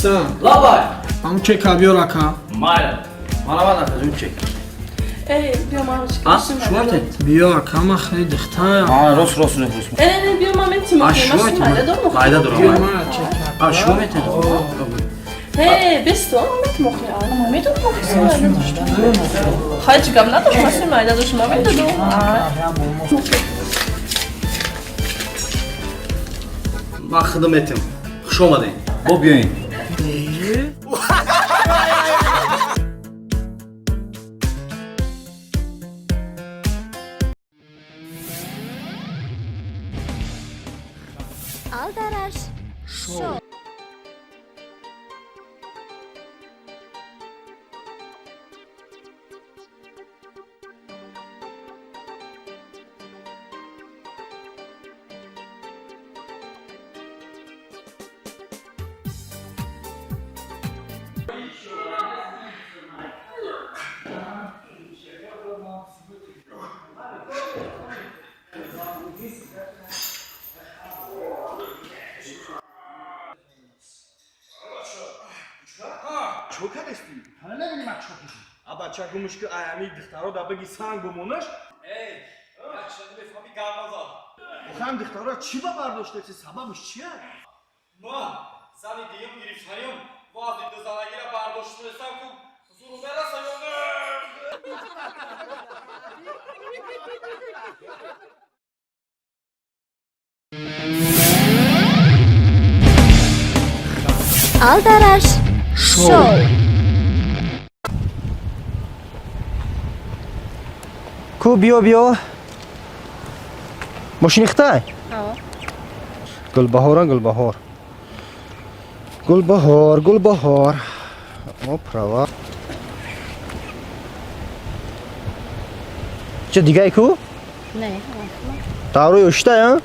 Официант. Лабай. Ҳамун чека биёр, ака. Майла. Мана акаҷон чек. Эй, биё ман А, шумо метед? Биё, ака, ман хеле духтарам. А, рост, рост, рост, рост. Э, не, биё ман метим. А, шумо метед? Майда дорам. Майда дорам. Биё, ман чека. А, шумо метед? Э, бесто, ман метим охи. А, ман медонам охи, майда доштам. Хай чӣ гап надошт, ман си майда доштам, ман медодам. Ман худам метем. Хуш омадед. Бо биёед. Алдараш шоу. Чокадести? Ҳана набини ман чокидӣ. А бача гумуш ки аями духтаро да баги санг бумонаш. Эй, якшани мефаҳми гап назан. Охам духтаро чӣ ба бардоштеси? Сабабаш чия? Ман зани дуюм гирифтаним, вазни дузанагиро бардоштунестам ку зуру мераса ё не? Алдараш шоу. Ку, биё, биё. Мошини хитай? Гулбаҳора, Гулбаҳор. Гулбаҳор, Гулбаҳор. О, права. Ча дигай ку? Не. Даврои ошитай, а?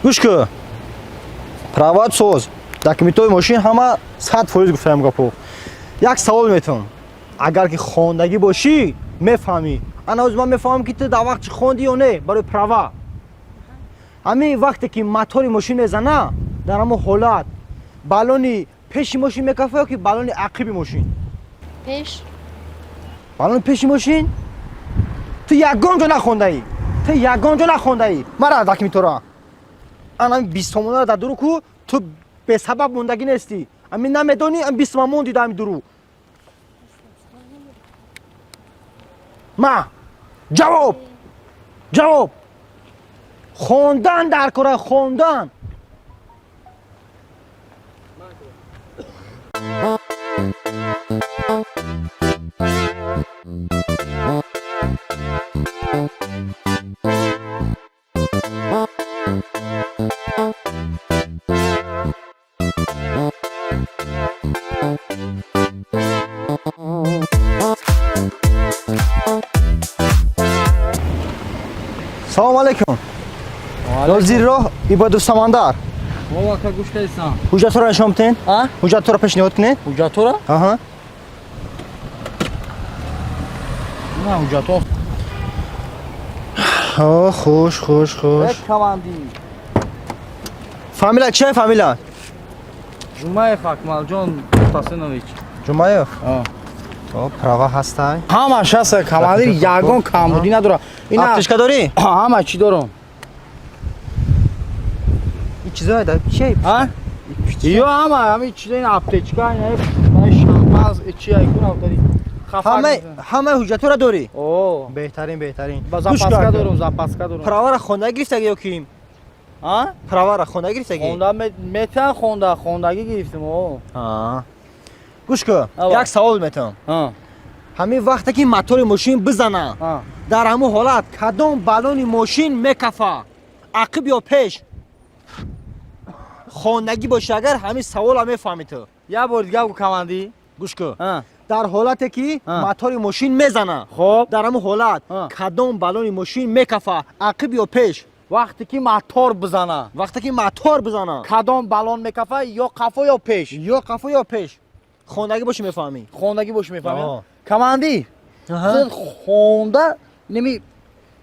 Гӯш ку. Прават соз. Документҳои мошин ҳама 100% гуфтаям гапо. Як савол метавон. Агар ки хондагӣ бошӣ, мефаҳмӣ. Ана ҳозир ман мефаҳмам ки ту дар вақт чӣ хонди ё не барои права. Ҳамин вақте ки мотори мошин мезана, дар ҳамон ҳолат баллони пеши мошин мекафа ё ки баллони ақиби мошин? Пеш. Баллони пеши мошин? Ту ягон ҷо нахондаӣ. Ту ягон ҷо нахондаӣ. Мара документора. Ана ҳамин 20 сомонара дар дуру ку, ту бесабаб мондагӣ нестӣ. Ҳамин намедонӣ, ҳамин 20 сомон монди дар ҳамин дуру. Ма ҷавоб, ҷавоб. Хондан дар кора, хондан. Салом алейкум. Нозир роҳ Ибоду Самандар. Бобо ака, гӯш кардистам. Ҳуҷҷатҳоро нишон бидиҳед. А? Ҳуҷҷатҳоро пешниҳод кунед. Ҳуҷҷатҳоро? Аҳа. На, ҳуҷҷатҳо. О, хуш, хуш, хуш. Команди. Фамилия чия, фамилия? Ҷумаев Акмалҷон Мутасинович. Ҷумаев? А. О, права ҳастай. Ҳамаш ҳаст, командир, ягон камбудӣ надорад. Ина Аптечка дорӣ? ҳама чӣ дорам. Ин чизое да чия? А? Ё ҳама ҳамин чизо, ин аптечка, ин шампанс, чи айкун автари. Ҳама ҳама ҳуҷҷатҳоро дорӣ? О, Беҳтарин, беҳтарин. ба Гӯш запаска кун, дорам, запаска дорам. Праваро хонда гирифтагӣ ё ки? А? Праваро хонда гирифтагӣ? Хонда метан, хонда, хондагӣ гирифтем, о. А. Гӯш кун, Ава. як савол метавон. А. Ҳамин вақте ки мотори мошин бизана, А. дар ҳамон ҳолат кадом баллони мошин мекафа? Ақиб ё пеш? Хондагӣ бошӣ агар, ҳамин савола мефаҳмӣ ту. Як бор дига гӯ, команди. Гӯш кун. А. Дар ҳолате ки А. мотори мошин мезана, Хоб. дар ҳамон ҳолат А. кадом баллони мошин мекафа? Ақиб ё пеш? Вақте ки мотор бизана, Вақте ки мотор бизана, кадом баллон мекафа, ё қафо ё пеш? Ё қафо ё пеш? Хондагӣ бошӣ мефаҳмӣ. Хондагӣ бошӣ мефаҳмӣ? О. Команди, хонда неми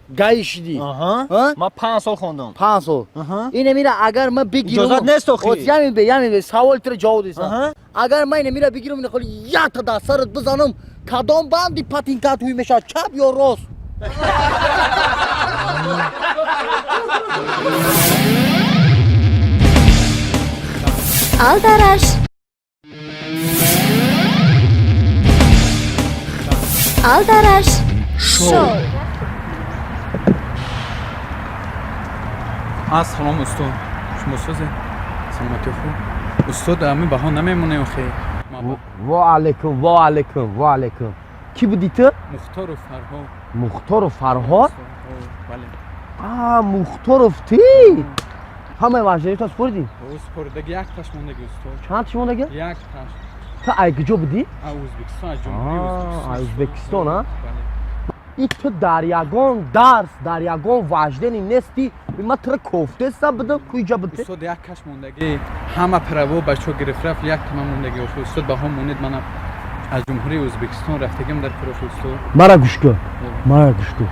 Гаи шидӣ. Аҳа. Ман 5 сол хондам. 5 сол. Ина мира агар ман бигирам. Иҷозат нест охи. Оз ями бе, ями бе, савол тира ҷавоб десам. Агар ман ина мира бигирам, ина холи якта дар сарат бизанам, кадом банди патинкат ҳуй мешавад, чап ё рост? Алдараш. Алдараш шоу. Ассалом, устод, шумо созед, саломатӣ хуб, устод? Ами баҳо намемонем охе. Ва алайкум, ва алайкум, ва алайкум. Кӣ будӣ ту? Мухтору Фарҳод. Мухтору Фарҳод? Бале. А, Мухторов ти? Ҳамаи вожданита супоридӣ? Супоридаги, як таш мондаги, устод. Чанд таш мондаги? Як таш. Ту ай куҷо будӣ? А Ӯзбекистон, аз Ҷумҳурии Ӯзбекистон. Аз Ӯзбекистон, а? И ту дар ягон дарс, дар ягон вождани нестӣ. Ман тура кофтеста будам, куҷа будӣ? Устод, як каш мондаги, ҳама право бачаҳо гирифт рафт, як тама мондаги охи, устод, баҳо монед. Манам аз Ҷумҳурии Ӯзбекистон рафтагим дар курофи, устод. Мара гӯш кун, мара гӯш кун.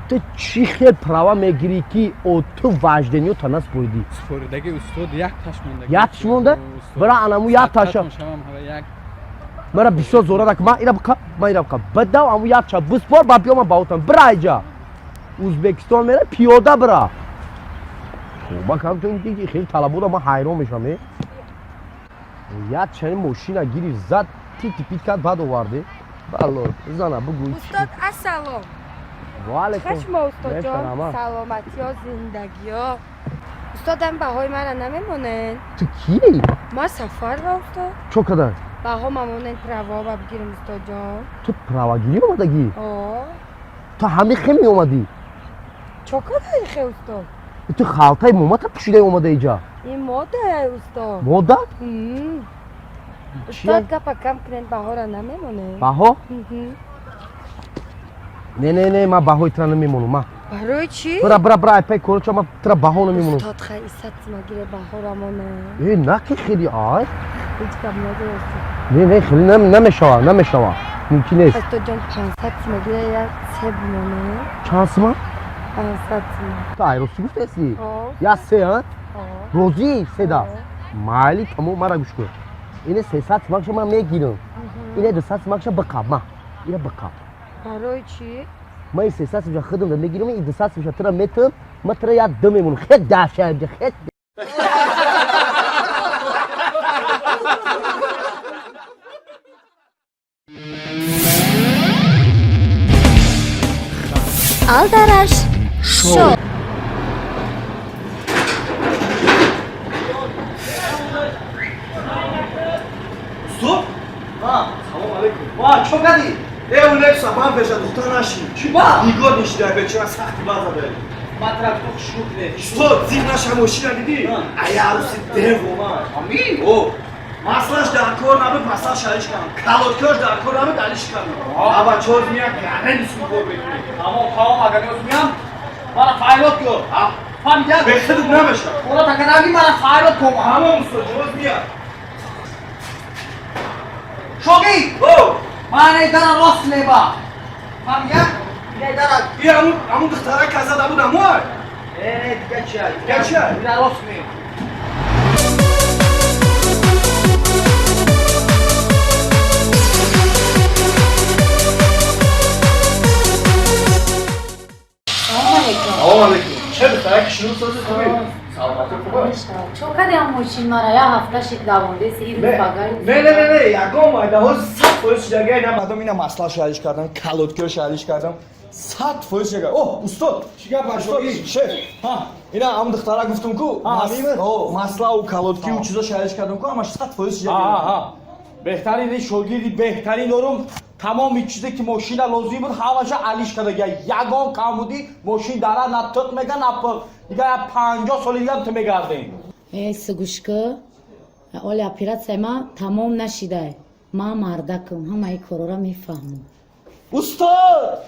Ту чӣ хел права мегирӣ, ки о ту вождениёта наспоридӣ? Супоридаги, устод, як таш мондаги. Як таш монда? Бира анаму як таша. Як. Мара бисёр зора нак, ман ира биқа, ман ира биқа. Бадав аму як ча биспор, ба биё ман баотам. Бира иҷа. Ӯзбекистон мера, пиёда бира. Тоба кам, ту ки хеле талабода, ман ҳайрон мешавам, э. Як чани мошина гирифт, зад, тити пит кард, баъд оварде. Балло, зана, бугӯй. Устод, ассалом. Ва алайкум. Хашма, устодҷон, саломатиё, зиндагиё. Устодам, баҳои мара намемонед? Ту кӣ? Ма Сафарова, устод. Чо кадан? Баҳо мамонед, права бигирем, устодҷон. Ту правагирӣ омадагӣ? О. Ту ҳами хе меомадӣ? Чо кадаи хе, устод? Ту халтаи момата пӯшида омада иҷа? Ин мода, устод. Мода? Устод, гапа кам кунед, баҳора намемонед? Баҳо? Не, не, не, ман баҳои тура намемонам, ма. Барои чӣ? Бира, бира, бира, айпай короча, ман тура баҳо намемонам. Устод, хай исат магире, баҳора монам. Э, на ки хеле ай. Ҳеҷ гап надорад. Не, не, хеле намешава, намешава. Мумкин нест. Устодҷон, 500 сима гире, як се бимонем. Чанд сима? 500 сима. Ту ай ростӣ гуфтаси? Я се, а? Розӣ седа. Майли, тамом, мара гӯш кун. Ине 300 симакша ман мегирам. Ине 200 симакша биқаб, ма. Ина биқаб. Барои чӣ? Ман 300 симаша худам да мегирам, и 200 симаша тура метам, ман тура як ду мемонам. Хет даша, хет. Алдараш шоу. Устод? Ҳа. Салом алейкум. Ва, чо кардӣ? Э, улепса, ман пеша духтар наши. Чӣ ба? Нигоҳ нишида, бечора сахти база дай. Ман трактор хушрӯ кунед. Устод, зир наша мошина дидӣ? Аяруси дев омад. Ами? О, маслаш дар кор набуд, масла шалиш кардам. Калоткош дар кор набуд, алиш кардам. Аба чоз мия гарен супор мекунӣ. Тамом, тамом, агар ёз миям, мара файлот кун. Фаҳмидӣ? Бехудут намеша. Хона такадаги мара файлот кун. Тамом, устод, чоз мия. Шогӣ! О! Ман дара рост неба. Фаҳмидӣ? Ина дара. И амун духтара казада буд, аму ай? Э, дига чи ай? Дига чи ай? Ина рост не. Салом алейкум. Чӣ духтара кишнур сози хубӣ? Саломатӣ хуб аст? Чо кардем мошин мара я ҳафта шид давонде си Не, багай. не, не, не, ягон майдаҳо 100% шидагай на мардум ина масла шалиш кардам, калоткиро шалиш кардам. 100% шидагай. О, устод, Чӣ гап, устод, шеф. Ҳа. Ина ам духтара гуфтум ку, О, маслау калоткиу чизо шалиш кардам ку, ама 100% шидагай. Ҳа, беҳтарин ин шогирди беҳтарин дорум. Тамоми чизе ки мошина лозим буд, ҳамаша алиш кардага. Ягон камбудӣ мошин дара на тиқ мега, на пиқ. Дига я 50 соли дигам ту мегардем. Э, сугушка, оли оператсияи ма тамом нашидай. Ман мардакам, ҳамаи корора мефаҳмам. Устод!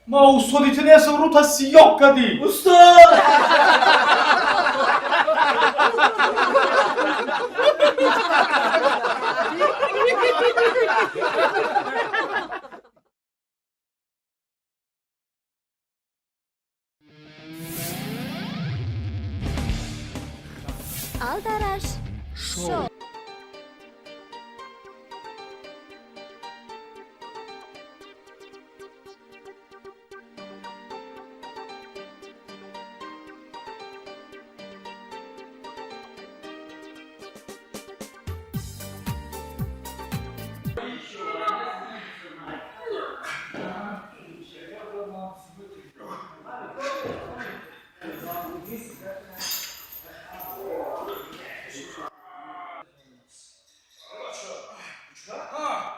Ма устоди ту нестам, рута сиёҳ кардӣ. Устод! Алдараш шоу.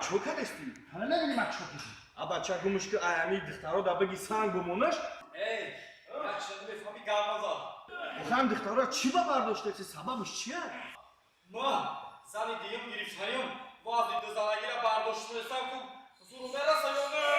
Чо кадести? Ҳала набини ман чо кадем. А бача гумш ки аями духтаро да баги санг бумонаш. Эй, як мефаҳми гармаза. Охам духтаро чӣ ба бардоштеси? Сабабаш чия? Ма зани дуюм гирифтаем, вазни дузанагира бардоштунестам, ку зуру мераса ё не?